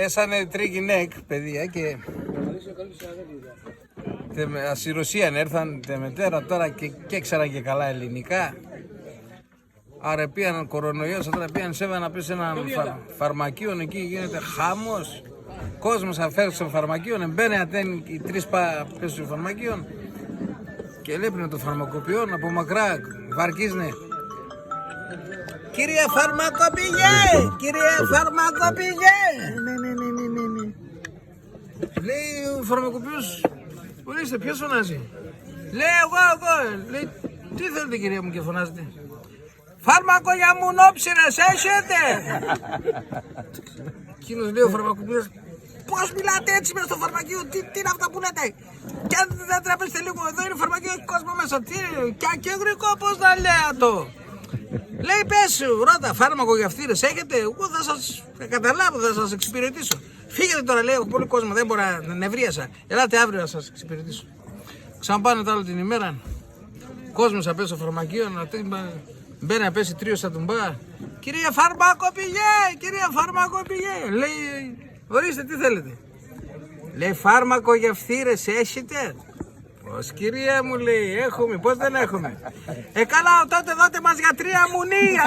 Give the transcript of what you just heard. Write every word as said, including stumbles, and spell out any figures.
Έσανε τρεις γυναίκ', παιδία, και τε με-, ας ση Ρωσίαν έρθαν, τε μετέρα, τώρα και, και ξέραν και καλά ελληνικά. Άρα επήαν κορονοϊός, τώρα επήαν σέβαν απέσ' σ' έναν φαρ-, φαρμακείον, εκεί γίνεται χαμός. Κόσμος απέσ' σο φαρμακείον, εμπαίνε ατέν οι τρεις πα-, απέσ' σο φαρμακείον. Και ελέπ'νε το φαρμακοποιόν, από μακρά βαρκίζ'νε. «Κυρία Φαρμακοπηγέ! Κυρία Φαρμακοπηγέ!» Ναι, ναι, ναι, ναι, ναι, ναι. Λέει ο φαρμακοποιός: «Ορίστε, ποιος φωνάζει;» Λέει: «Εγώ, εγώ.» Λέει: «Τι θέλετε, κυρία μου, και φωνάζετε;» «Φάρμακο για μουνόψυρες έχετε;» Εκείνος λέει, ο φαρμακοποιός: «Πώς μιλάτε έτσι μες στο φαρμακείο, τι, τι είναι αυτά που λέτε; Και αν δεν τραπέζετε λίγο, εδώ είναι φαρμακείο, έχει κόσμο μέσα.» «Τι είναι, και, και γρικό, πώς να λέω το;» Λέει: «Πες, ρώτα, φάρμακο για φθύρες έχετε; Εγώ θα σας, θα καταλάβω, θα σας εξυπηρετήσω.» «Φύγετε τώρα», λέει, «έχω πολύ κόσμο, δεν μπορώ να, νευρίασα. Ελάτε αύριο να σας εξυπηρετήσω.» Ξαν πάνε τ' άλλο την ημέρα. Κόσμος απέσ' σο φαρμακείον, να τ-, μπαίν' απέσ' σ' τρία σα τουμπά. «Κυρία Φαρμακοπηγέ, κυρία Φαρμακοπηγέ», λέει: «Ορίστε, τι θέλετε;» Λέει: «Φάρμακο για φθύρες έχετε;» «Πώς, κυρία μου», λέει, «έχουμε, πώς δεν έχουμε;» «Ε, καλά, τότε δώτε μας για τρία μουνία.»